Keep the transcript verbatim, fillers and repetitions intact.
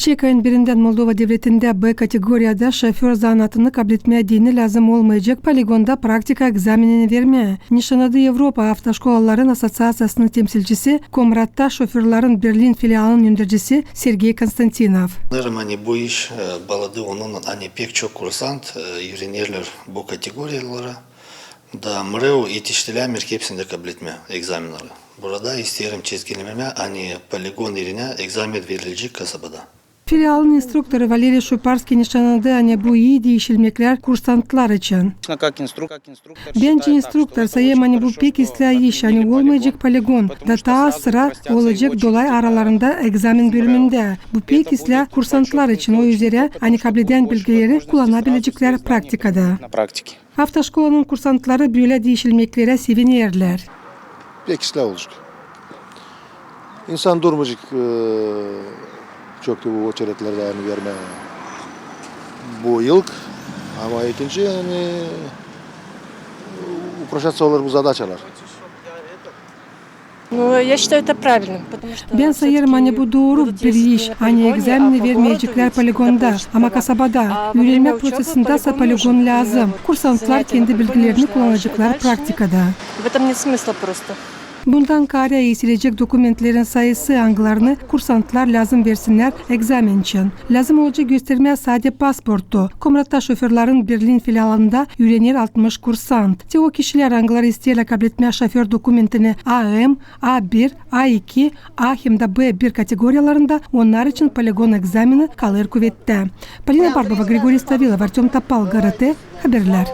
Çek ayın birindän Moldova devletindä B kategoriyada şoför zanaatını kabletmää deyni lääzım olmayacek poligonda praktika egzamenini vermää, nişannadı Evropa avtoşkolaların asosiaţiyasının temsilcisi, Komratta şoförların Berlin filialının öndercisi Sergey Konstantinov. Sanêrım, ani bu iş, e, baaladı onunnan, ani pek çok kursant, e, üürenerlär bu kategoriyaları. Da mreu etiştilämeer hepsini kabletmää egzamenleri. Burada isteerim çizgilemää, ani poligon erinä egzamen verilecek kasabada. Filialın instruktoru Valeriy Şuparskiy nişannadı, ani bu ii diişilmeklär kursantlar için. Bendä instruktor sayêr, ani bu pek islää iş, ani olmayacek poligon, da taa sıra olacek dolay aralarında egzamen bölümündä. Bu pek islää kursantlar için, o üzerä, ani kabledän bilgileri kullana bileceklär praktikada. Avtoşkolanın kursantları bölä diişilmeklerä sevinerlär. Pek islää olacek. İnsan durmayacek, e, çok da bu oçeredlerdä, ani vermää bu yıl. Ama ikinci, ani, upraşaţa olêr bu zadaçalar. Ну, я считаю это правильным, потому что всё-таки будут ездить на полигоне, а по городу ведь это... Bän sayêrım, ani bu dooru bir iş, ani egzameni vermeyeceklär poligonda, ama kasabada. Üürenmäk prosesindä sä poligon lääzım. Kursantlar kendi bilgilerini kullanaceklar praktikada. В этом нет смысла просто. Bundan kaarä eesilecek dokumentlerin sayısı, angılarını kursantlar lääzım versinnär egzamen için. Lääzım olacek göstermää sade pasportu. Komratta şoförların Berlin filialında üürener altmış kursant. Te o kişilär, angıları isteerlär kabletmää şoför dokumentini A M, A bir, A iki, A hem dä B bir kategoriyalarında, onnar için poligon egzameni kalêr kuvettä. Polina Barbova, Grigoriy Stavilov, Artöm Topal, G R T haberlär.